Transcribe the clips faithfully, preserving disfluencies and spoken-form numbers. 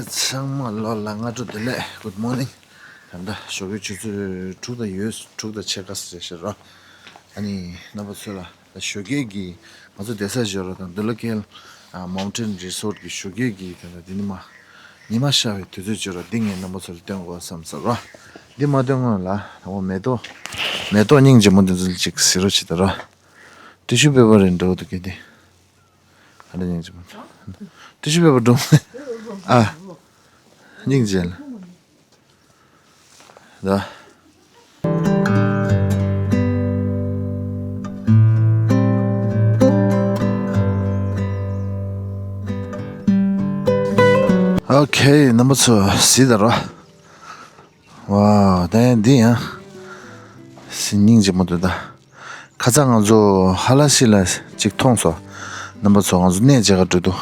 ཚང་མ་ལོ་ལ་སྔ་དྲོ་བདེ་ལེགས། Good morning། ད་ལྟ་ཞོགས་ཀའི་ཆུ་ཚོད་དྲུག་དང་ཡོལ་དྲུག་དང་ཕྱེད་ཀ་ཙམ་རེད་ཤག་ར། ཨ་ནི་རྣམ་པ་ཚོ་ལ་ད་ཞོགས་ཀའི་གི་ང་ཚོ་བསྡད་ས་ཞོར་དང་འདི་ལ་ཀེལ་Mountain Resort་གི་ཞོགས་ཀའི་གི་ད་ལྟ་འདི་ནི་མ་ཉི་མ་ཤར་བའི་དུས་ཚོད་ཅིག་ར། འདི་ངས་རྣམ་པ་ཚོ་ལ་སྟོན་དགོས་བསམ་ས་ར། འདི་མ་སྟོན་སྔོན་ལ་ད་འོ་མེ་ཏོག་མེ་ཏོག་སྙིང་རྗེ་མོ་འདི་ཚོ་ཅིག་གཟིགས་རོགས་བྱེད་ད་ར། ཏི་ཤུ་པེ་པར་རེ་འགྲོ་འདུག་གི་འདི། ཨ་ནི་སྙིང་རྗེ་མོ། ཏི་ཤུ་པེ་པར་སྒྲུང་། ཨ། སྙིང་རྗེ་ལ། ད། ཨོ་ཁེ། རྣམ་པ་ཚོ་གཟིགས་ད་ར། ཝའོ། ད་ཡང་འདི་ཡང་སྙིང་རྗེ་མོ་འདུག་ད། ཁ་སང་ང་ཚོ་ཧ་ལ་སི་ལ་ཅིག་མཐོང་སོང་། རྣམ་པ་ཚོ་ང་ཚོ་གནས་མཇལ་ག་འགྲོ་འདུག།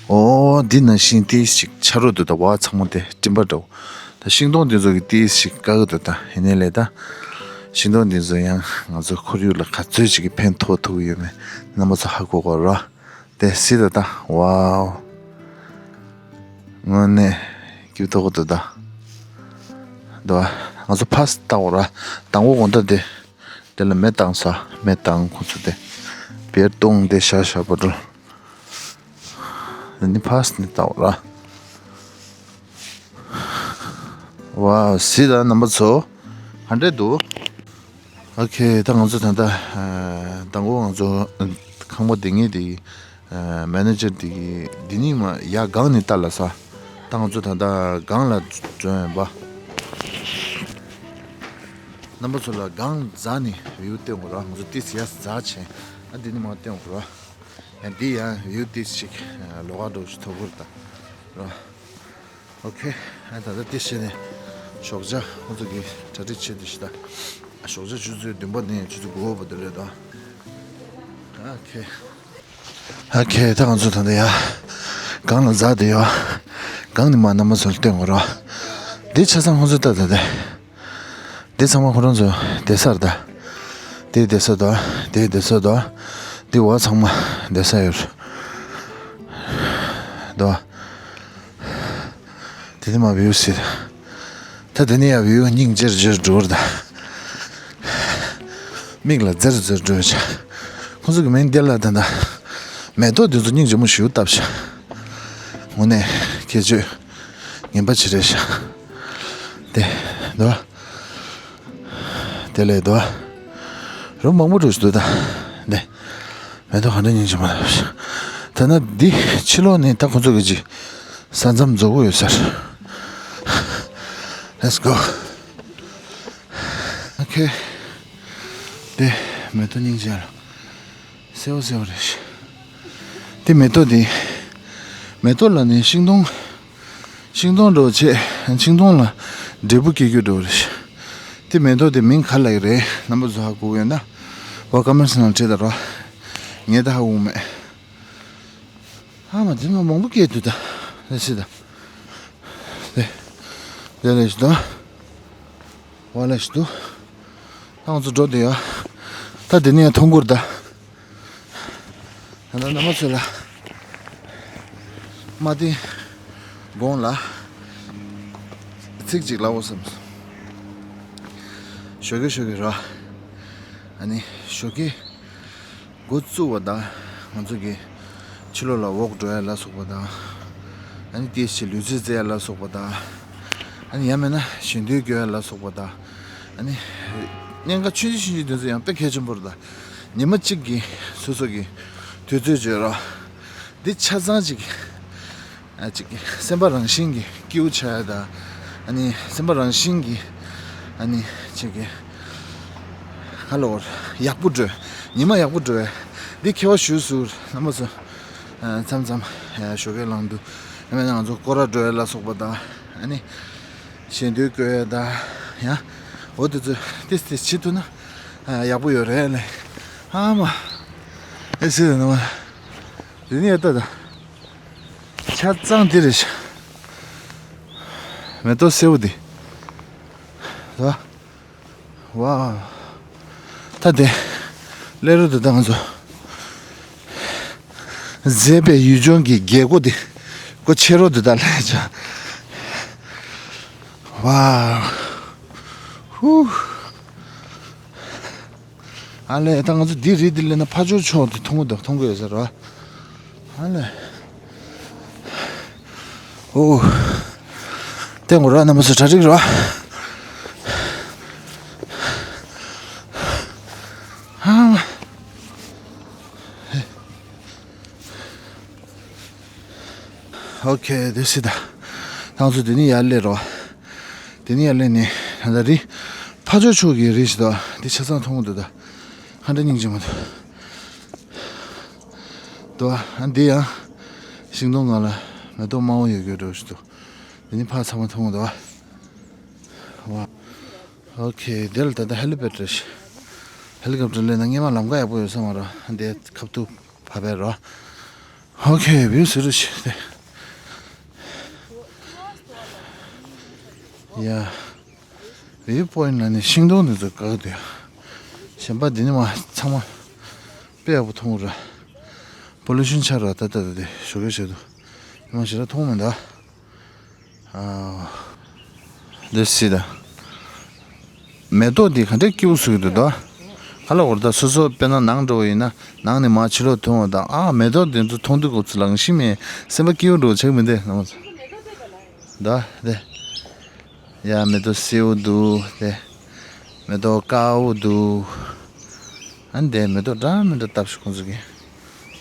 ཨོ་འདི་ནང་བཞིན་ཏིས་ཅིག་ཆ་རོགས་འདུག་ད། བ་ཚང་མ་དེ་སྤྲིན་པ་འདྲ་བོ། ད་ཤིང་སྡོང་འདི་ཚོ་གི་ཏིས་ཅིག་དཀར་གི་འདུག་ད། ཡིན་ནའི་ལས་ད་ཤིང་སྡོང་འདི་ཚོ་ཡང་ང་ཚོ་ཁོར་ཡུག་ལ་ག་ཚོད་ཅིག་གི་ཕན་ཐོགས་ཐུབ་ཀྱི་ཡོད་མེད་རྣམ་པ་ཚོ་ཧ་གོ་གོ་ར། དེ་སྲིད་ད་ད། ཝའོ། དངོས་གནས་སྐྱིད་ཐོག་ཏུ་ད། འདུག་ཨ། ང་ཚོ་ཕར་ལྟ་འོ་ར། དང་པོ་དགོང་དག་དེ། དེ་ལ་མེ་བཏང་ས། མེ་བཏང་ཁོ་ཚོ་དེ། བེར་གཏོང་དེ་ཤ་ཤ་པོ་འགྲོ། འདི་ནི་ཕར་ནས་ལྟ་འོ་ར། ཝའོ། སྲིད་ད་རྣམ་པ་ཚོ། ག་འདྲས་འདུག། ཨོ་ཁེ། ད་ང་ཚོ་ད་ལྟ་ཨ་མདང་དགོང་ང་ཚོ་ཁང་པ་དེ་ངེད་དེ་ཨ་མེ་ནེ་ཇར་དེ་གི་འདི་ནི་མ་ཡ་སྒང་ནས་ལྟ་ལ་ས། ད་ང་ཚོ་ད་ལྟ་སྒང་ལ་འགྲོ་ཡིན་པ། རྣམ་པ་ཚོ་ལ་སྒང་འཛག་ནས་བེའུ་སྟོན་དགོས་ར། ང་ཚོ་ཏིས་ཡ་འཛག་ཆེན། ཨ་འདི་ནི་མ་སྟོན་དགོས་ར། ཡང་འདི་ཡང་བེའུ་ཏིས་ཅིག་ལོགས་ཀ་འགྲོ་ཞིག་ཐོབ་དགོས་ར་ད་ར། ཨོ་ཁེ། ཨ་ད་ལྟ་དེ་བྱས་ནས་ཞོགས་ཇ་ཁོང་ཚོ་གི་གྲ་སྒྲིག་བྱེད་དུ་ཞིག་ད། ཞོགས་ཇ་ཆུ་ཚོད་བདུན་པ་ནས་ཆུ་ཚོད་དགུ་པ་བར་དུ་རེད་ད། ཨོ་ཁེ། ཨོ་ཁེ། ད་ང་ཚོ་ད་ལྟ་ཡ་སྒང་ལ་འཛག་བསྡད་ཡོད། སྒང་ནས་མར་རྣམ་པ་ཚོ་ལ་སྟོན་དགོས་ར། འདི་ཆ་ཚང་ཁོང་ཚོ་ལྟ་ད་དེ། འདི་ཚང་མ་ཁོ་རང་ཚོ་བསྡད་ས་རེད་ད། དེ་བསྡད་ས་དང་དེ་བསྡད་ས་དང་། འདི་བ་ཚང་མ་བསྡད་ས་ཡོད་རེད་ད། དེ་ནས་མར་བེའུ་ཟེར། ད་དེ་ནས་ཡར་བེའུ་སྙིང་རྗེ་རུ་རྗེ་རུ་འགྲོ་བར་ད། མིག་ལ་ཛེར་ཛེར་འགྲོ་བྱ། ཁོང་ཚོ་གི་མིང་འདི་ལ་ད་ད། མེ་ཏོག་འདི་ཚོ་སྙིང་རྗེ་མོ་ཞེ་པོ་བཏབ་བྱ། དངོས་གནས་ཁྱད་ཆོས་ངན་པ་ཅིག་རེད་བྱ། དེ་འདུག་དེ་ལས་འདུག་རུ་མང་པོ་འགྲོ་བྱ་འདུག་ད། དེ། མེ་ཏོག་ག་འདྲ་སྙིང་རྗེ་མོ་རེད། ད་ན་འདི་ཕྱི་ལོགས་ནས་ད་ཁོ་ཚོ་གི་ཅིག་ས་མཚམས་རྫོགས་ཀྱི་ཡོད་ས་རེད། Let's go. ཨོ་ཁེ། དེ་མེ་ཏོག་སྙིང་རྗེ་ལ་སེའུ་སེའུ་རེད། དེ་མེ་ཏོག་དེ། མེ་ཏོག་ལ་ནི་ཤིང་སྡོང་། ཤིང་སྡོང་འགྲོ་བྱེད། ཤིང་སྡོང་ལ་འབྲས་བུ་སྐྱེ་རྒྱུ་འགྲོ་རེད། དེ་མེ་ཏོག་དེ་མིང་ག་ལ་ཡི་རེད། རྣམ་པ་ཚོ་ཧ་གོ་གི་ཡོད་ན། བ་ཀ་མེན་སི་ནང་བྲིས་ད་རོགས། ངས་ད་ཧ་གོ་མེད། ཨ་མ་དེ་མ་མང་པོ་སྐྱེས་འདུག་ད། ལ་སི་ད། དེ། དེ་ལ་ཞིག་ད། བ་ལ་ཞིག་འདུག་ད་ང་ཚོ་འགྲོ་དེ་ཡ། ད་དེ་ནས་ཡང་མཐོང་གུར་ད། ད་ལྟ་རྣམ་པ་ཚོ་ལ། མ་དེ། དགོང་ལ། ཚིག་ཅིག་ལབ་འོ་བསམ་སོང་། ཞོགས་ཀས་ཞོགས་ཀས་ར། ཨ་ནི་ཞོགས་ཀས་འགོ་བཙུགས་པ་དང་། ང་ཚོ་གི་ཕྱི་ལོགས་ལ་ཝོག་འགྲོ་ཡ་ལ་སོགས་པ་དང་། ཨ་ནི་དེའི་ཕྱིར་ལུས་རྩལ་རྩེ་ཡ་ལ་སོགས་པ་དང་། ཨ་ནི་ཡང་མིན་ན་ཞལ་འདོན་སྐྱོན་ཡ་ལ་སོགས་པ་དང་། ཨ་ནི་གཉན་ཁ་ཆུང་ཆུང་ཆུང་ཆུང་དེ་ཚོ་ཡང་དཔེ་གལ་ཆེན་པོ་རེད་ད། ཉི་མ་གཅིག་གི་སོ་སོ་གི་དུས་ཚོད་བརྗོད་ར། འདི་ཆ་ཚང་ཅིག་ཨ་ཅིག་སེམས་པ་རང་བཞིན་གྱིས་སྐྱིད་པོ་ཆགས་ཡ་དང་། ཨ་ནི་སེམས་པ་རང་བཞིན་གྱིས་ཨ་ནི་ཅིག་གི་ག་ལ་བར་ཡག་པོ་འགྲོ། ཉི་མ་ཡག་པོ་འགྲོ་བས། འདི་ཁྱེད་བ་ཞུ་ཟུར་རྣམ་པ་ཚོ་མཚམས་མཚམས་ཞོགས་ཀས་ལངས་དུས་ཨ་མེད་ན་ང་ཚོ་སྐོར་ར་འགྲོ་ཡ་ལ་སོགས་པ་དང་། ཨ་ནི་ཞལ་འདོན་སྐྱོན་ཡ་དང་ཡང་འོ་དེ་ཚོ་ཏིས་ཏིས་བྱེད་ཐུབ་ན་ཡག་པོ་ཡོད་རེད་ལེ། ཨ་མ་ཨེ་སི་རེད་ནམ། དེ་ནི་ཡ་ལྟ་ད། ཆ་ཚང་འདི་རེད་ཤག་མེ་ཏོག་སེར་པོ་འདི། ད། ཝའོ། ད་དེ། སླེབས་རོགས་འདུག་ད་ང་ཚོ། མཛེས་པའི་ཡུལ་ལྗོངས་ཀྱི་རྒྱལ་སྒོ་འདི། ཁོ་ཆེ་རོ་འདི་ད་ལས་ཅ། ཝའོ། ཧུ། ཨ་ལས་ད་ང་ཚོ་འདི་རི་འདི་ལས་ན་ཕ་ཇོ་ཕྱོགས་འདི་མཐོང་གི་འདུག་མཐོང་གི་ཡོད་ས་རེད་བ། ཨ་ལས། ཨོ། ཏེ་ངོ་ར་ན་མ་སུ་གྲ་སྒྲིག་རོ། ཧ། ཨོ་ཁེ། དེ་སི་ད། ང་ཚོ་དེ་ནི་ཡར་སླེབས་རོ། དེ་ནི་ཡར་སླེབས་ནི་ད་ལྟ་རི། ཕ་ཇོ་ཕྱོགས་ཀྱི་རི་ཞིག་འདུག་དེ་ཆ་ཚང་མཐོང་གི་འདུག་ད། ཧ་འདྲ་སྙིང་རྗེ་མོ་འདུག་འདུག་ཨ་འདི་ཡང་། ཤིང་སྡོང་སྒང་ལ་མེ་ཏོག་དམར་པོ་ཡོད་རྒྱུ་འདྲ་ཞིག་འདུག་དེ་ནི་ཕར་ཚང་མ་མཐོང་གི་འདུག་ཝ། ཨོ་ཁེ། དེ་ལ་ད་ལྟ་ཧེ་ལི་པེ་ཌི་རེད་ཤག་ཧེ་ལི་ཀོབ་ཊར་སླེབས་ན་སྔོན་མ་ལམ་ཁ་ཡག་པོ་ཡོད་ས་མ་རེད། འདི་ཁ་ཐུག་ཕ་བེ་རོ། ཨོ་ཁེ། བིའུ་ཟེར་རུ་ཤི་སྟེ། ཡ། བིའུ་པོ་ཡིན་ལ་ནི་ཤིང་སྡོང་འདི་ཚོ་བཀག་འདུག་གཞན་པ་འདི་ནི་མ་ཚང་མ་དཔེ་ཡག་པོ་མཐོང་ར། པོ་ལུ་ཤན་ཆགས་ར། ད་ད་ད་དེ་ཞོགས་ཀས་བྱེད་དུ་ཡང་ཞེ་དྲག་མཐོང་མི་འདུག་ཨ། འདི་སི་ད། མེ་ཏོག་འདི་ག་འདྲའི་སྐྱིད་པོ་བཟོ་གི་འདུག་ད། ཧ་ལ་འོར་ད་སོ་སོ་དཔེར་ན་ནང་འགྲོ་བ་ཡིན་ན་ནང་ནས་མར་ཕྱི་ལོགས་ཐོན་བ་དང་། ཨ་མེ་ཏོག་འདི་ཚོ་མཐོང་དུས་སྐབས་སུ་ལང་ཤི་མེ་སེམས་པ་སྐྱིད་པོ་འགྲོ་བྱེད་མི་འདུག་ནང་ཚོ། ད་དེ། ཡ་མེ་ཏོག་སེར་པོ་འདུག་དེ། མེ་ཏོག་དཀར་པོ་འདུག་ཨ་འདི་མེ་ཏོག་འདྲ་མི་འདྲ་བཏབ་ཤག་ཁོང་ཚོ་གིས།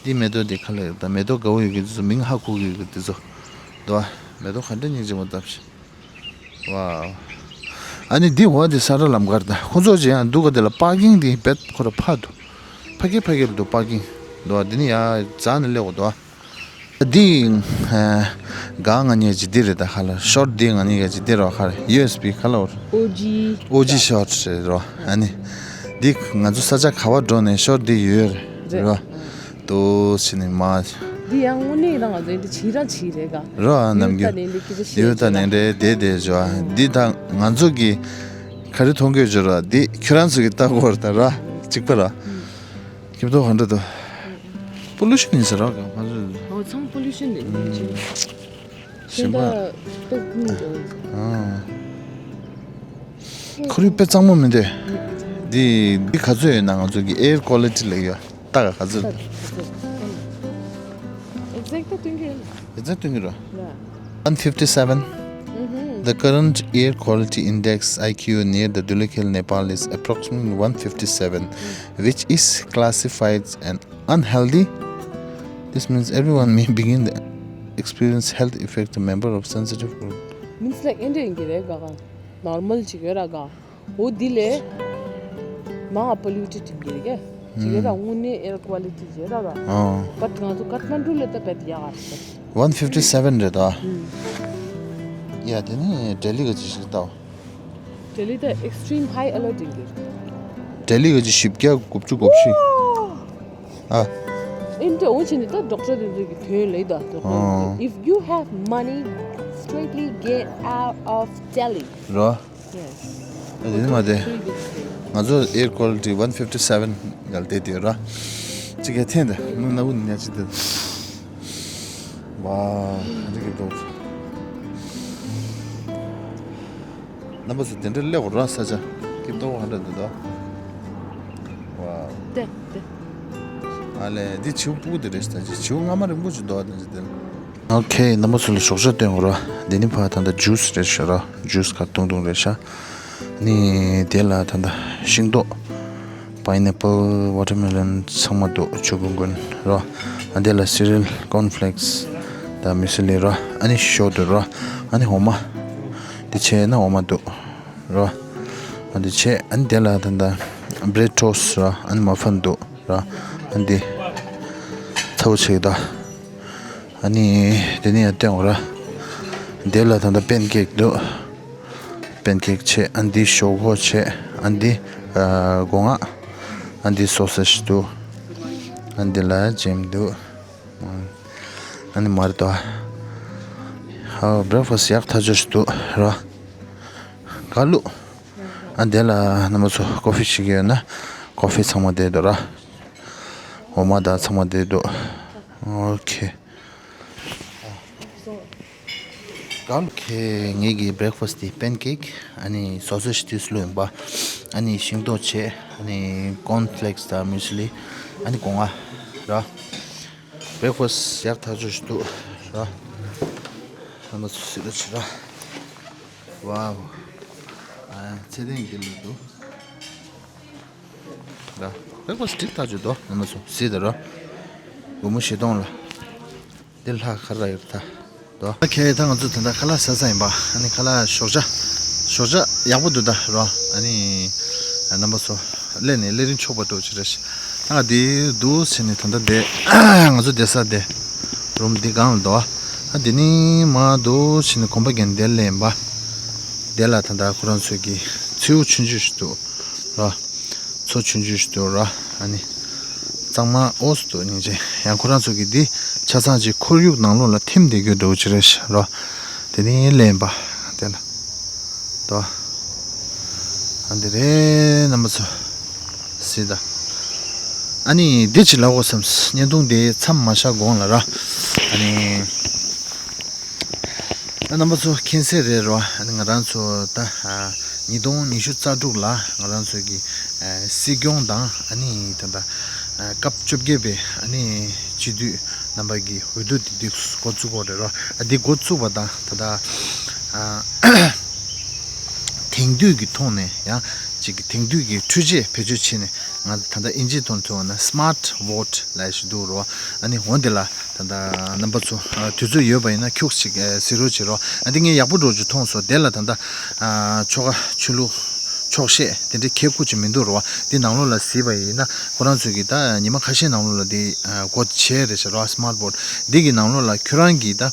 འདི་མེ་ཏོག་འདི་ཁ་ལ་ཡོད་ད། མེ་ཏོག་དགའ་པོ་ཡོད་གི་འདི་ཚོ་མིང་ཧ་གོ་གི་ཡོད་གི་འདི་ཚོ། འདུག་ཨ། མེ་ཏོག་ག་འདྲ་སྙིང་རྗེ་མོ་བཏབ་ཤག་ཝའོ། ཨ་ནི་འདི་འོ་འདི་ས་ར་ལམ་ཁར་ད། ཁོང་ཚོ་ཅི་ཡང་འདུག་ག་དེ་ལ་པར་ཀིང་འདི་བེད་ཁོ་ར་ཕ་འདུག་ཕ་གི་ཕ་གི་འདུག་པར་ཀིང་། འདུག་ཨ། འདི་ནི་ཡ་རྫ་ནས་སླེབས་འོ་འདུག་ཨ། འདི་ག་ང་གཉིས་ཀྱི་འདི་རེད་ད། ཁ་ལ་ཤོར་འདི་ང་གཉིས་ཀྱི་འདི་རོ། ཁ་ལ་ཡུ་ཨེས་བི་ཁ་ལ་འོ། ཨོ་ཇི། ཨོ་ཇི་ཤོར་རེད་རོ། ཨ་ནི་འདི་ང་ཚོ་ས་ཆ་ག་བ་འགྲོ་ནས་ཤོར་འདི་ཡོད་རེད་རོ། དོ་ཕྱི་ནས་མ། འདི་ཡང་དངོས་གནས་རང་ལ་འདི་བྱིས་རང་བྱིས་རེད་ག་རོ། ཨ་ནམ་རྒྱུན་ཡུལ་ལྟ་ནས་འདི་ཀི་ཅི་ཤེས་ཡུལ་ལྟ་ནས་འདྲེ་བསྡད་བསྡད་བྱོས། འདི་ད་ང་ཚོ་གི་ག་རེ་མཐོང་གི་བྱོས་ར། འདི་ཁྱོད་རང་ཚོ་གི་ལྟ་གོ་ར་ད་ར། གཅིག་པ་ར། སྐྱིད་པོ་ག་འདྲ་འདུག་པོ་ལུ་ཤན་ཡིན་ཟེར་ར་ག་ང་ཚོ། ཨོ་ཚང་པོ་ལུ་ཤན་ཡིན་ནི་ཅི། གཞན་པ། ཁོར་ཡུག་དཔེ་གཙང་མོ་མི་འདུག་འདི་འདི་ག་ཚོད་ཡོད་ན་ང་ཚོ་གི་air quality ལབ་ཡ་ལྟ་ག་ག་ཚོད། Exact སྟོན་གྱི་རེད། Exact སྟོན་གྱི་རེད། One fifty seven. The current air quality index, I Q U, near the Dhulikhel, Nepal is approximately one fifty-seven, which is classified as unhealthy. This means everyone may begin to experience health effect. A member of sensitive group. Means like Indian གི་རེད་ག་ག་normal ཅིག་ཡོད་ར་ག་འོ་འདི་ལས་མང་ང་polluted ཡིན་གྱི་རེད་ག་ཅིག་ཡོད་ར། དངོས་གནས་air quality ཡོད་ར་ག་ཨོ། But ང་ཚོ་ཀཏ་མན་ཌུ་ལས་ད་བེད་ཡག་ག་རེད། One fifty seven རེད་ད། ཡ་དེ་ནི་ལྡི་ལི་ག་ཅིག་ཞིག་ལྟ། ལྡི་ལི་ད་extreme high alert ཡིན་གྱི་རེད། ལྡི་ལི་ག་ཅིག་བཞི་བརྒྱ་དགུ་བཅུ་གོ་བཞི། ཨ། ཨིན་ཏེ་འོ་ཆེ་ནི་ད་doctor དེ་ཚོ་གི་དོན་ལས་ད་doctor ཨོ། If you have money, straightly get out of Delhi. རོ། Yes. ཨ་དེ་མ་དེ། ང་ཚོ་air quality one fifty seven ཡར་བསྡད་དེ་ར། ཅི་ག་འཐེན་ད་མི་ན་བུ་ཉ་ཅི་ད། ཝ། ཨ་འདྲ་གི་འདུག་རྣམ་པ་ཚོ་དེ་འདྲ་སླེབས་ར་ས་ཆ། སྐྱིད་པོ་ཧ་འདྲ་འདུག་ད། ཝ། དེ་དེ། ཨ་ལས་འདི་བྱིའུ་སྤུ་གུ་དེ་རེད་ད། བྱིའུ་སྔ་མ་རིང་པོ་ཅིག་འདུག་ཨ་དེ་འདྲ་དེ། ཨོ་ཁེ། རྣམ་པ་ཚོ་ལ་ཞོགས་ཇ་སྟོན་དགོས་ར། འདི་ནི་ཕ་ད་ལྟ་ཇུས་རེད་ཤག་ར། ཇུས་ག་བཏུང་བཏུང་རེད་ཤག་ནི་དེ་ལ་ད་ལྟ་ཤིང་ཏོག་པའི་ནེ་པལ། ཝ་ཊར་མེ་ལོན། ཚང་མ་འདུག་ཆུ་ཀུན་ཀུན་ར། ཨ་དེ་ལ་སི་རི་ཡལ། ཀོན་ཕི་ལེག་སི་དང་མུ་སི་ལི་ར། ཨ་ནི་ཞོ་འདུག་ར། ཨ་ནི་འོ་མ། འདི་བྱས་ན་འོ་མ་འདུག་ར། ཨ་འདི་བྱས་ཨ་ནི་དེ་ལ་ད་ལྟ་བྷི་རེཌ་ཊོ་སི་ར། ཨ་ནི་མ་ཕན་འདུག་ར། ཨ་འདི་ཚ་བོ་བྱེད་ཀྱི་ད། ཨ་ནི་དེ་ནས་ཡར་སྟོན་དགོས་ར། དེ་ལ་ད་ལྟ་པན་ཀེག་འདུག་པན་ཀེག་བྱས། ཨ་འདི་ཞོག་ཁོག་བྱས། ཨ་འདི་ཨ་སྒོ་ང་། ཨ་འདི་སོ་སེ་ཇི་འདུག་ཨ་འདི་ལ་ཇེམ་འདུག་ཨ་ནི་མར་དོ། ཨ་བྷི་རེག་ཕ་སི་ཡག་ཐག་ཆོད་ཞིག་འདུག་ར། ག་ལུ། ཨ་འདི་ལ་རྣམ་པ་ཚོ་ཀོ་ཕི་བྱེད་ཀྱི་ཡོད་ན་ཀོ་ཕི་ཚང་མ་བསྡད་འདུག་ར། འོ་མ་དང་ཚང་མ་བསྡད་འདུག་ཨོ་ཁེ། ག་ལ་ཁེ་ངེད་ཀྱི་བྷི་རེག་ཕ་སི་ཊི་དེ་པན་ཀེག་ཨ་ནི་སོ་སོ་ཞིག་དུས་སུ་ལོས་ཡིན་པ། ཨ་ནི་ཤིང་ཏོག་ཆེ། ཨ་ནི་ཀོན་ཕི་ལེག་སི་དང་མུ་སི་ལི། ཨ་ནི་སྒོ་ང་ར། བྷི་རེག་ཕ་སི་ཊི་ཡག་ཐག་ཆོད་ཞིག་འདུག་ར། ཨ་མ་ཚོ་སི་ར་ཆི་ར། ཝའོ། ཨ་ཚེ་བརྟན་གྱི་ལུས་འདུག་ར། བྷི་རེག་ཕ་སི་ཊི་འགྲིག་ཐག་ཆོད་འདུག་ཨ་མ་ཚོ་སི་དང་ར། སྒོར་མོ་བཞི་སྟོང་ལ། འདི་ལྷག་ག་རེ་ཡོད་ད། དོ། ཁྱེད་ད་ང་ཚོ་ད་ལྟ་ཁ་ལག་ཟ་ས་ཡིན་པ། ཨ་ནི་ཁ་ལག་ཞོགས་ཇ། ཞོགས་ཇ་ཡག་པོ་འདུག་ད་རོ། ཨ་ནི་རྣམ་པ་ཚོ་སླེབས་ནས་སླེབས་རིན་ཆོག་པ་འགྲོ་ཅི་རེད་ཤག་ད་ང་འདི་འདུག་ཟེར་ནས་ད་ལྟ་བསྡད། ང་ཚོ་བསྡད་ས་དེ་རུམ་འདི་སྒང་ལ་འདུག་ཨ་འདི་ནི་མ་འདུག་ཟེར་ནས་གོམ་པ་རྒྱག་ནས་བསྡད་ལེན་པ། དེ་ལ་ད་ལྟ་ཁོ་རང་ཚོས་ཀྱི་མཚེའུ་ཆུང་ཆུང་ཞིག་འདུག་རོ། མཚོ་ཆུང་ཆུང་ཞིག་འདུག་ར། ཨ་ནི། གཙང་མ་ཨོ་སི་འདུག་སྙིང་རྗེ། ཡང་ཁོ་རང་ཚོ་གི་འདི་ཆ་ཚང་ཅིག་ཁོར་ཡུག་ནང་ལོགས་ལ་ཐིམ་བསྡད་རྒྱུ་འདྲ་བོ་ཅིག་རེད་ཤག་ར། དེ་ནི་ལེན་པ། དེ་ལ། དོ། ཨ་འདི་རེད་རྣམ་པ་ཚོ། སྲིད་ད། ཨ་ནི་འདི་ཅིག་ལབ་དགོས་བསམ། བརྙན་ཐུང་འདི་མཚམས་མ་བཞག་གོང་ལ་ར། ཨ་ནི། རྣམ་པ་ཚོ་མཁྱེན་གསལ་རེད་རོ། ང་རང་ཚོ་ད་ཉིས་སྟོང་ཉི་ཤུ་རྩ་དྲུག་ལ་ང་རང་ཚོ་གི་སྲིད་སྐྱོང་དང་ཨ་ནི་ད་ལྟ་སྐབས་བཅོ་བརྒྱད་པའི་ཨ་ནི་སྤྱི་འཐུས་རྣམ་པ་གི་འོས་བསྡུ་དེ་འདི་འགོ་བཙུགས་པ་རེད་རོ། འདི་འགོ་བཙུགས་པ་དང་ད་ལྟ་དེང་དུས་ཀྱི་ཐོག་ནས་ཡང་ཅིག་གི་དེང་དུས་ཀྱི་འཕྲུལ་ཆས་བེད་སྤྱོད་བྱས་ནས་ང་ད་ལྟ་ཨིན་ཇིའི་ཐོག་ནས་ཐོན་པ་ན་སི་མཱར་ཊི་ཝོ་ཊི་ལབ་ཞིག་འདུག་རོ། ཨ་ནི་འོ་འདི་ལ་ད་ལྟ་རྣམ་པ་ཚོ་དུས་ཚོད་ཡོད་པ་ཡིན་ན་ཁྱུག་ཅིག་གཟིགས་རོགས་བྱེད་རོགས། ཨ་འདི་ངས་ཡག་པོ་འགྲོ་རྒྱུ་མཐོང་སོང་། དེ་ལ་ད་ལྟ་ཆོ་ག་ཆོས་ལུགས་ཆོག་ཤེས་དེ་འདྲའི་ཁེ་ཁུ་ཅིག་མི་འདུག་རོ། འདི་ནང་ལོགས་ལ་གཟིགས་པ་ཡིན་ན་ཁོ་རང་ཚོས་ཀྱི་ད་ཉི་མ་ཁ་ཤས་ནང་ལོགས་ལ་འདི་སྒོ་ཕྱེ་རེད་ཤག་རོ། སི་མཱར་ཊི་ཝོ་ཊི་འདི་གི་ནང་ལོགས་ལ་ཁྱོད་རང་གི་ད་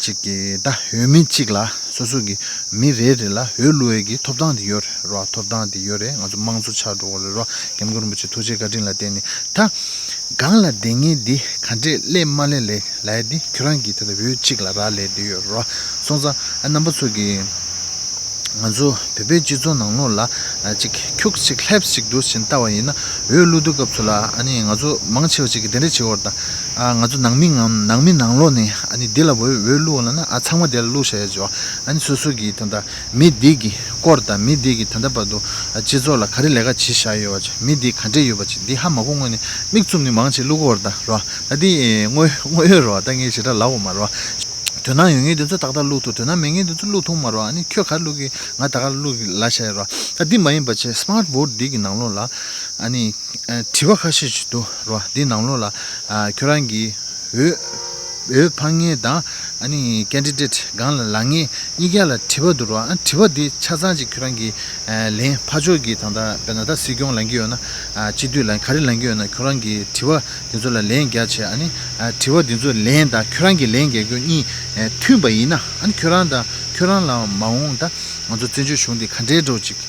ཅིག་གི་ད་འོས་མི་གཅིག་ལ་སོ་སོ་གི་མི་རེ་རེ་ལ་འོས་བླུག་ཡས་ཀྱི་ཐོབ་ཐང་དེ་ཡོད་རེད་རོ། ཐོབ་ཐང་དེ་ཡོད་རེད། ང་ཚོ་དམངས་གཙོ་ཆགས་འགྲོ་གི་རེད་རོ། སྐྱབས་མགོན་རིན་པོ་ཆེ་ཐུགས་རྗེ་བཀའ་དྲིན་ལ་བརྟེན་ནས་ད། སྒང་ལ་བསྡད་མཁན་འདི་ག་འདྲས་སླེབས་མ་སླེབས་ལས་ལས་འདི་ཁྱོད་རང་གིས་ད་ལྟ་འོས་གཅིག་ལ་རག་ལས་བསྡད་ཡོད་རོ། སོང་ཙང་ཨ་རྣམ་པ་ཚོ་གིས་ང་ཚོ་བོད་པའི་སྤྱི་ཚོགས་ནང་ལོགས་ལ་ཨ་ཅིག་ཁྱུག་ཅིག་ལྷེབ་ཅིག་འདུག་ཟེར་ནས་ལྟ་བ་ཡིན་ན། འོས་བླུག་དུས་སྐབས་སུ་ལ་ཨ་ནི་ང་ཚོ་མང་ཆེ་བ་ཅིག་གིས་དེ་འདྲས་བྱེད་འོར་དང་། ཨ་ང་ཚོ་ནང་མི་ནང་ནང་མི་ནང་ལོགས་ནས་ཨ་ནི་འདི་ལ་འོས་འོས་བླུག་ལབ་ན་ཨ་ཚང་མ་དེ་ལ་བླུག་བཞག་ཡ་ཅིག་ཨ་ནི་སོ་སོ་གིས་ད་ལྟ་མི་འདི་གི་སྐོར་དང་མི་འདི་གིས་ད་ལྟ་བར་དུ་སྤྱི་ཚོགས་ལ་ག་རེ་ལས་ཀ་བྱེད་བཞག་ཡོད་པ་ཅིག་མི་འདི་ག་འདྲས་ཡོད་པ་ཅིག་འདི་ཧ་མ་གོ་སྔོན་ནས་མིག་བཙུམ་ནས་མང་ཆེ་བླུག་གི་ཡོད་རེད་ད་རོ། ད་འདི་དངོས་དངོས་ཡོད་རོ། ད་ངས་ཞེ་དྲག་ལབ་དགོས་མ་རོ། དོ་སྣང་ཡོད་མཁན་དེ་ཚོ་ཏག་ཏག་བླུག་ཐུབ། དོ་སྣང་མེད་མཁན་དེ་ཚོ་བླུག་ཐུབ་མ་རོ། ཨ་ནི་ཁྱོད་ག་རེ་བླུག་གི་ང་ད་ག་རེ་བླུག་གི་ལབ་བཞག་ཡོད་རོ། ད་འདི་མ་ཡིན་པ་བྱས་སི་མཱར་ཊི་ཝོ་ཊི་འདི་གི་ནང་ལོགས་ལ་ཨ་ནི་དྲི་བ་ཁ་ཤས་ཤིག་འདུག་རོ། འདི་ནང་ལོགས་ལ་ཁྱོད་རང་གི་འོས་འོས་འཕང་མཁན་དང་ཨ་ནི་ཀེན་ཌི་ཌེ་ཊི་སྒང་ལ་ལངས་མཁན་གཉིས་ཀ་ལ་དྲི་བ་འདུག་རོ། ཨ་དྲི་བ་འདི་ཆ་ཚང་ཅིག་ཁྱོད་རང་གིས་ལན་ཕར་ཕྱོགས་ཀྱི་ད་ལྟ་དཔེར་ན་ད་སྲིད་སྐྱོང་ལངས་ཀྱི་ཡོད་ན་སྤྱི་འཐུས་ལ་ག་རེ་ལངས་ཀྱི་ཡོད་ན་ཁྱོད་རང་གིས་དྲི་བ་དེ་ཚོ་ལ་ལན་རྒྱག་བྱས། ཨ་ནི་དྲི་བ་དེ་ཚོ་ལན་དང་ཁྱོད་རང་གིས་ལན་རྒྱག་རྒྱུ་གཉིས་མཐུན་པ་ཡིན་ན་ཨ་ནི་ཁྱོད་རང་དང་ཁྱོད་རང་ལ་མ་འོངས་ད་ང་ཚོ་བཙན་བྱོལ་གཞུང་འདི་ག་འདྲའི་འགྲོ་ཅིག་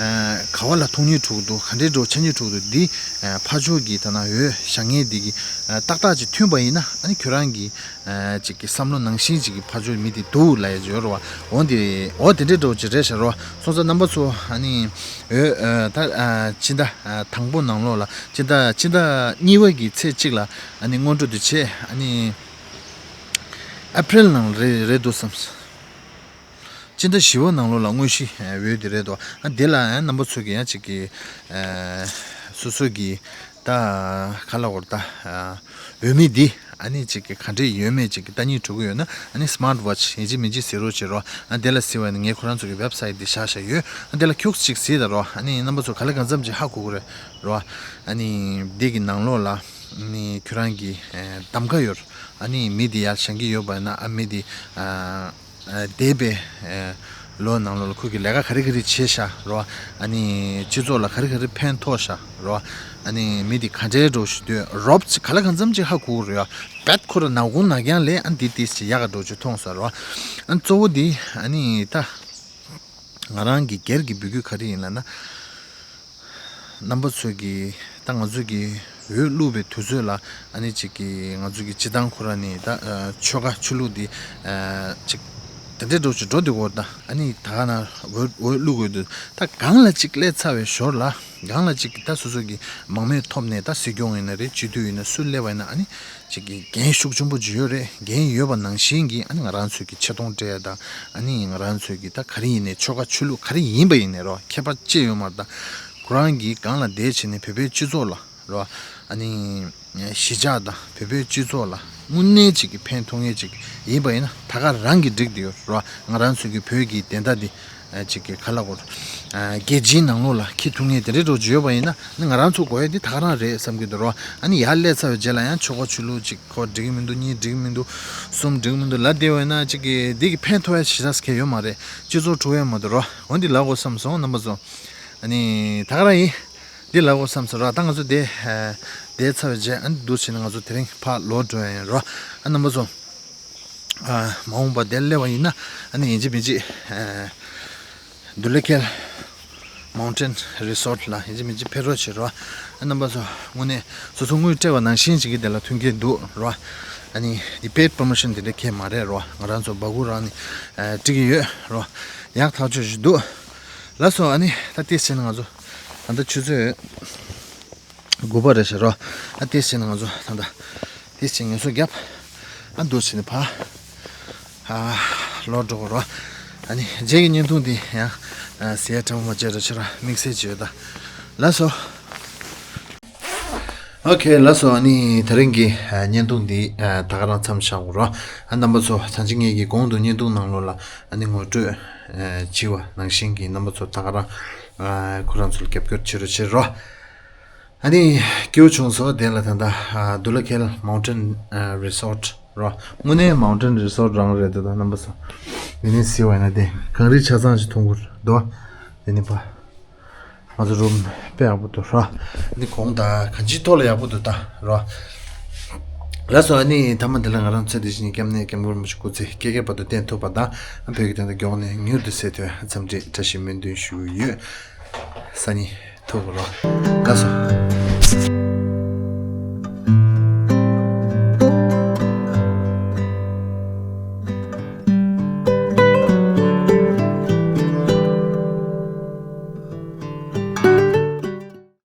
ག་བ་ལ་མཐོང་སྙིང་འདོད་འདུག་ག་འདྲའི་འགྲོ་ཆ་སྙིང་འདོད་འདུག་འདི་ཕར་ཕྱོགས་ཀྱི་ད་ན་འོས་བཞག་མཁན་འདི་གི་ཏག་ཏག་ཅིག་མཐུན་པ་ཡིན་ན་ཨ་ནི་ཁྱོད་རང་གི་ཅིག་གི་བསམ་བློ་ནང་བཞིན་ཅིག་གི་ཕར་ཕྱོགས་མི་དེ་འདུག་ལབ་ཡ་ཅིག་ཡོད་རེད་བ། འོ་འདི་འོ་དེ་འདྲའི་འགྲོ་ཅིག་རེད་ཤག་རོ། སོང་ཙང་རྣམ་པ་ཚོ་ཨ་ནི་འོས་ད་སྤྱི་ཟླ་དང་པོ་ནང་ལོགས་ལ་སྤྱི་ཟླ་སྤྱི་ཟླ་གཉིས་པ་གི་ཚེས་གཅིག་ལ་ཨ་ནི་སྔོན་འགྲོ་དེ་བྱས། ཨ་ནི་ཨེ་པྲིལ་ནང་རེད་རེད་འདུག་བསམ། སྤྱི་ཟླ་བཞི་པ་ནང་ལོགས་ལ་དངོས་གཞི་འོས་དེ་རེད་དོ། ཨ་དེ་ལ་ཡང་རྣམ་པ་ཚོ་གི་ཡང་ཅིག་གི་སོ་སོ་གི་ད་ག་ལ་བར་ད་འོས་མི་འདི་ཨ་ནི་ཅིག་གི་ག་འདྲས་ཡོད་མེད་ཅིག་གི་ལྟ་སྙིང་འདོད་ཀྱི་ཡོད་ན་ཨ་ནི་སི་མཱར་ཊི་ཝོ་ཆི་ཡིན་གཅིག་མིན་གཅིག་གཟིགས་རོགས་བྱེད་རོགས། ཨ་དེ་ལ་གཟིགས་པ་ནི་ངས་ཁོ་རང་ཚོ་གི་ཝེབ་སའིཊ་འདི་བཞག་བཞག་ཡོད། ཨ་དེ་ལ་ཁྱུག་ཅིག་གཟིགས་དང་རོགས། ཨ་ནི་རྣམ་པ་ཚོ་ག་ལེ་གང་འཚམ་ཅིག་ཧ་གོ་གི་རེད་རོགས། ཨ་ནི་འདི་གི་ནང་ལོགས་ལ་ཨ་ནི་ཁྱོད་རང་གི་གདམ་ག་ཡོད། ཨ་ནི་མི་འདི་ཡར་བཞེངས་ཀྱི་ཡོད་པ་ན་ཨ་མི་འདི། འདས་པའི་ལོ་ནང་ལོགས་ལ་ཁོ་གིས་ལས་ཀ་ག་རེ་ག་རེ་བྱས་ཤག་རོ། ཨ་ནི་སྤྱི་ཚོགས་ལ་ག་རེ་ག་རེ་ཕན་ཐོགས་ཤག་རོ། ཨ་ནི་མི་དེ་ག་འདྲའི་འགྲོ་ཞིག་འདུག་རོབ་ཅིག་ག་ལ་གང་འཚམ་ཅིག་ཧ་གོ་རེད་ཡ། བད་ཁོ་ར་ནག་ཁུང་ནག་རྐྱང་ལས་ཨ་འདི་དེ་ཞིག་ཡག་ག་འགྲོ་ཅིག་མཐོང་སོང་རོ། ཨ་གཙོ་བོ་དེ་ཨ་ནི་ད་ང་རང་གི་སྒེར་གྱི་འབོད་སྐུལ་ག་རེ་ཡིན་ལབ་ན། རྣམ་པ་ཚོས་ཀྱི་ད་ང་ཚོས་ཀྱི་འོས་བླུགས་པའི་དུས་ཚོད་ལ་ཨ་ནི་ཅིག་གི་ང་ཚོས་ཀྱི་སྤྱི་བཏང་ཁོ་ར་ནི་ད་ཆོལ་ཁ་ཆོས་ལུགས་འདི་ཅིག་ དེ་འདྲའི་འགྲོ་ཅིག་འགྲོ་དེ་གོ་ད། ཨ་ནི་ད་ག་ན་འོས་འོས་བླུག་དགོས་འདུག་ད་གང་ལ་ཅིག་སླེབས་ཚར་བའི་ཞོར་ལ། གང་ལ་ཅིག་ད་སོ་སོ་གི་མང་མོས་ཐོབ་ནས། ད་སྲིད་སྐྱོང་ཡིན་ན་རེད། སྤྱི་འཐུས་ཡིན་ན་སུ་སླེབས་པ་ཡིན་ན། ཨ་ནི་ཅིག་གི་འགན་ཤུགས་ཆེན་པོ་ཅིག་ཡོད་རེད། འགན་ཡོད་པ་ནང་བཞིན་གྱི། ཨ་ནི་ང་རང་ཚོས་ཀྱི་ཆེ་མཐོང་སྤྲད་ཡ་དང་། ཨ་ནི་ང་རང་ཚོས་ཀྱི་ད་ག་རེ་ཡིན་ནའི། ཆོལ་ཁ་ཆོས་ལུགས་ག་རེ་ཡིན་པ་ཡིན་ནའི་རོ། ཁྱད་པར་ཅི་ཡོད་མ་རེད། ད་ཁོ་རང་གིས་སྒང་ལ་བསྡད་བྱས་ནས་བོད་པའི་སྤྱི་ཚོགས་ལ་རོ། ཨ་ནི་གཞིས་ཆགས་དང་བོད་པའི་སྤྱི་ཚོགས་ལ་དངོས་གནས་ཅིག་གི་ཕན་ཐོགས་མཁན་ཅིག་ཡིན་པ་ཡིན་ན། ད་ག་རང་གིས་འགྲིག་དེ་ཡོད་རོ། ང་རང་ཚོ་གི་བོད་ཀྱི་བདེན་མཐའ་འདི་ཨ་ཅིག་གི་ག་ལ་གོ། ཨ་རྒྱལ་སྤྱིའི་ནང་ལོགས་ལ་འཁྱེར་ཐུབ་མཁན་དེ་འདྲའི་འགྲོ་ཅིག་ཡོད་པ་ཡིན་ན། ནི་ང་རང་ཚོ་དགོས་ཡ་འདི་ད་ག་རང་རེད་བསམ་གྱི་འདུག་རོ། ཨ་ནི་ཡར་སླེབས་ཚར་བའི་རྗེས་ལ་ཡང་ཆོལ་ཁ་ཆོས་ལུགས་ཅིག་ཁོ་འགྲིག་གི་མི་འདུག་གཉིས་འགྲིག་གི་མི་འདུག་གསུམ་འགྲིག་གི་མི་འདུག་ལབ་བསྡད་པ་ཡིན་ན། ཅིག་གི་འདི་གི་ཕན་ཐོགས་ཡ་ཞེ་དྲག་གང་ཡང་ཡོད་མ་རེད། སྤྱི་ཚོགས་འཁྲུག་ཡ་མ་གཏོགས་རོ། འོ་འདི་ལབ་དགོས་བསམ་སོང་རྣམ་པ་ཚོ། ཨ་ནི་ད་ག་རང་ཡིན། འདི་ལབ་དགོས་བསམ་སོང་ར། ད་ང་ཚོ་དེ་ཨ་བསྡད་ཚར་བའི་རྗེས། ཨ་ནི་འདུག་བྱས་ནས་ང་ཚོ་དེ་རིང་ཕར་ལོག་འགྲོ་ཡ་ཡིན་རོ། ཨ་རྣམ་པ་ཚོ། ཨ་མ་འོངས་པ་དེར་སླེབས་པ་ཡིན་ན། ཨ་ནི་ཡིན་གཅིག་མིན་གཅིག་ཨ་དུ་ལེ་ཁེལ་མའུན་ཊེན་རི་སོརཊ་ལ་ཡིན་གཅིག་མིན་གཅིག་ཕེབས་རོགས་བྱེད་རོགས། ཨ་རྣམ་པ་ཚོ། དངོས་གནས་སོ་སོ་དངུལ་སྤྲད་པ་ནང་བཞིན་ཅིག་གི་དེ་ལ་མཐུན་རྐྱེན་འདུག་རོ། ཨ་ནི་འདི་པེ་ཌི་པོ་རོ་མོ་ཤན་དེ་འདྲ་གང་ཡང་མ་རེད་རོ། ང་རང་ཚོ་སྦ་ཁུག་རང་ནས་ཨ་སྤྲད་ཀྱི་ཡོད་རོ། ཡག་ཐག་ཆོད་ཅིག་འདུག་ལགས་སོ། ཨ་ནི་ད་ཏོག་ཙམ་བྱས་ནས་ང་ཚོ་ད་ལྟ་ཆུ་ཚོད་དགུ་པ་རེད་ཤག་རོ། ཨ་ཏོག་ཙམ་བྱས་ནས་ང་ཚོ་ད་ལྟ་ཏོག་ཙམ་ངལ་གསོ་རྒྱབ། ཨ་འདུག་བྱས་ནས་ཕར་ཨ་ལོག་འགྲོ་དགོས་རོ། ཨ་ནི་རྗེས་ཀྱི་བརྙན་ཐུང་འདི་ཡང་ཨ་ཟེར་ཡ་ཕྲ་མོ་མ་བྱེད་རོགས་བྱེད་རོགས། དམིགས་བསལ་ཅིག་ཡོད་ད། ལགས་སོ། ཨོ་ཁེ། ལགས་སོ། ཨ་ནི་དེ་རིང་གི་ཨ་བརྙན་ཐུང་འདི་ཨ་ད་ག་རང་མཚམས་བཞག་དགོས་རོ། ཨ་རྣམ་པ་ཚོ། ད་ཅི་ངེད་ཀྱིས་གོང་དུ་བརྙན་ཐུང་ནང་ལོགས་ལ་ཨ་ནི་ངོ་སྤྲོད་ཨ་བྱས་པ་ནང་བཞིན་གྱི། རྣམ་པ་ཚོ་ད་ག་རང་ཨ་ཁོ་རང་ཚོ་ལ་རྒྱབ་སྐྱོར་བྱེད་རོགས་བྱེད་རོ། ཨ་ནི་སྐྱིད་པོ་བྱུང་སོང་། དེ་ལ་ད་ལྟ་ཨ་དུ་ལ་ཁེལ་མའུན་ཊེན་ཨ་རི་སོརཊ་རོ། དངོས་གནས་མའུན་ཊེན་རི་སོརཊ་རང་རེད་འདུག་ད་རྣམ་པ་ཚོ། འདི་ནས་གཟིགས་པ་ཡིན་ན་དེ་གངས་རི་ཆ་ཚང་ཞིག་མཐོང་གི་འདུག་འདི་ནས་ཕར། ང་ཚོ་རུམ་དཔེ་ཡག་པོ་འདུག་རོ། འདི་གོང་ད་གང་ཅིའི་ཐོག་ལ་ཡག་པོ་འདུག་ད་རོ། ལགས་སོ། ཨ་ནི་མཐའ་མ་འདི་ལ་ང་རང་ཚོ་དེ་བཞིན་སྐྱབས་གནས་སྐྱབས་མགོན་རིན་པོ་ཆེ་སྐུ་ཚེ་བསྐལ་བརྒྱའི་བར་དུ་བརྟན་ཐུབ་པ་དང་། བོད་ཀྱི་བདེན་མཐའ་མགྱོགས་ནས་མྱུར་དུ་གསལ་ཐུབ་པའི་འཚམས་འདྲི་བཀྲ་ཤིས་སྨོན་འདུན་ཞུ་གི་ཡོད། སང་ཉིན་ཐུག་རོ། ལགས་སོ།